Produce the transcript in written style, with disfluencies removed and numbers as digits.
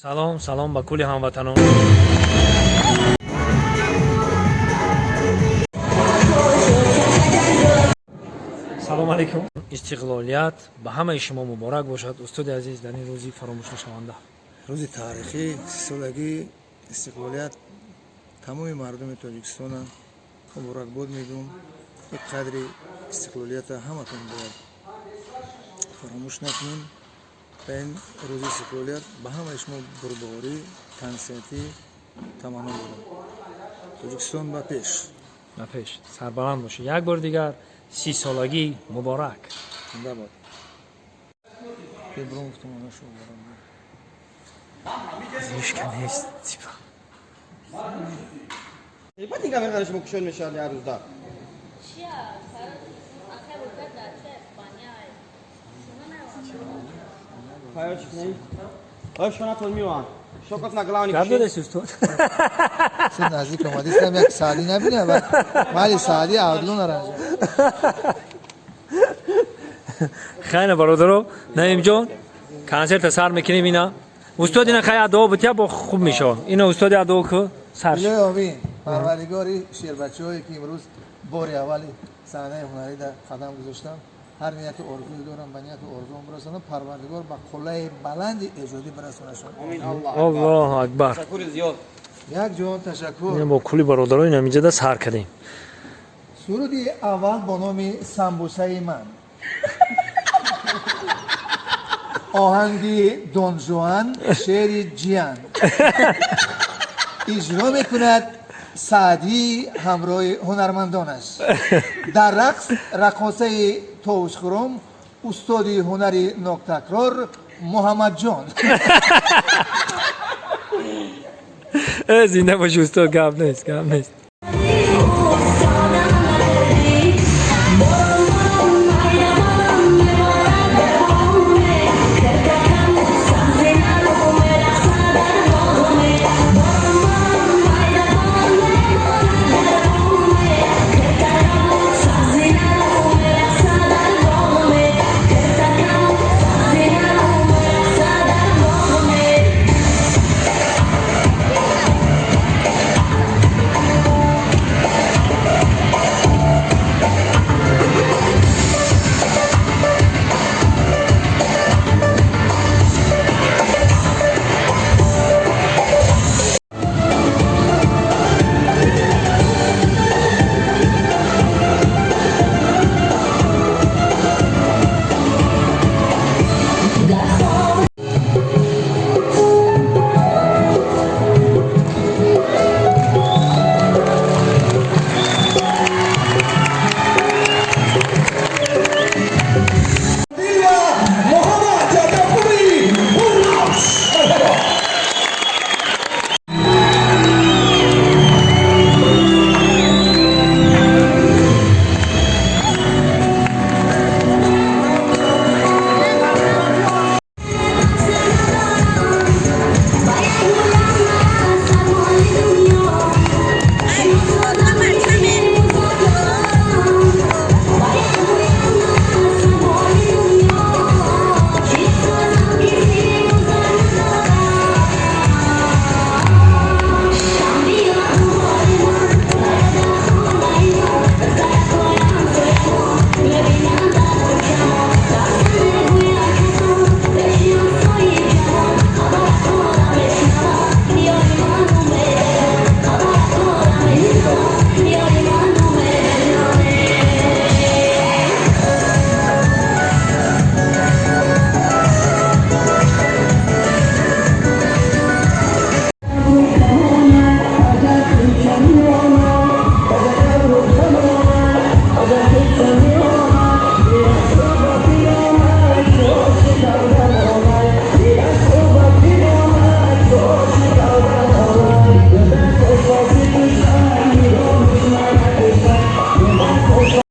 Салом, салом ба кулли ҳамватанон. Салом алейкум. Истиқлолият ба ҳамаи шумо муборак бошад, устоди азиз, дар ин рӯзи фаромӯшнашаванда. Рӯзи таърихӣ, 30-солагии истиқлолият, тамоми мардуми Тоҷикистона муборакбод мегӯм. Ин қадри истиқлолията ҳаматон бояд фаромӯш накунем. Ба ин рӯзи истиқлолият ба ҳамаи шумо бурдборӣ, тансиҳатӣ таманно дорам. Тоҷикистон ба пеш! Ба пеш, сарбаланд бошед. Як бори дигар 30-солагӣ муборак. Зинда бод. Беброн гуфтам, онашу муборакбод. Зишка нест, типа. Баъд ин камера шумо кушод мешавад як рӯзда. Чия, ахай бозар дар чия Испания. Фаёр чӣ кунем? Оё шонатон меоянд. Шокот на главный. Гап додест, устод? Се наздик омадистам, як Саъдӣ набина ва майли, Саъдӣ авдло наранҷа. Хайна, бародаро, Наимҷон, консерта сар мекунем. Ина устод, ина хай адо бутя, бо хуб мешавад. Ина устоди адо ку сар шуд. Илоҳи омин, парвардигори шербачаҳое, ки имрӯз бори аввали саҳнаи ҳунарӣ дар қадам гузоштам, ҳар нияту орзуе дорам, ба нияту орзуам бирасонам, парвардигор ба қуллаи баланди эҷодӣ бирасонашон. Омин, Аллоҳ. Аллоҳу акбар. Ташаккури зиёд. Як ҷон ташаккур. Ина бо кулли бародаро ина инҷода сар кардем. Суруди аввал бо номи «Самбусаи ман», оҳанги Донжуан, шеъри Ҷиян, иҷро мекунад Саъдӣ ҳамроҳи ҳунармандонаш. Дар рақс раққосаи товусхурум, устоди ҳунари нотакрор Муҳаммадҷон. Зинда боши, устод, гап нест, гап нест.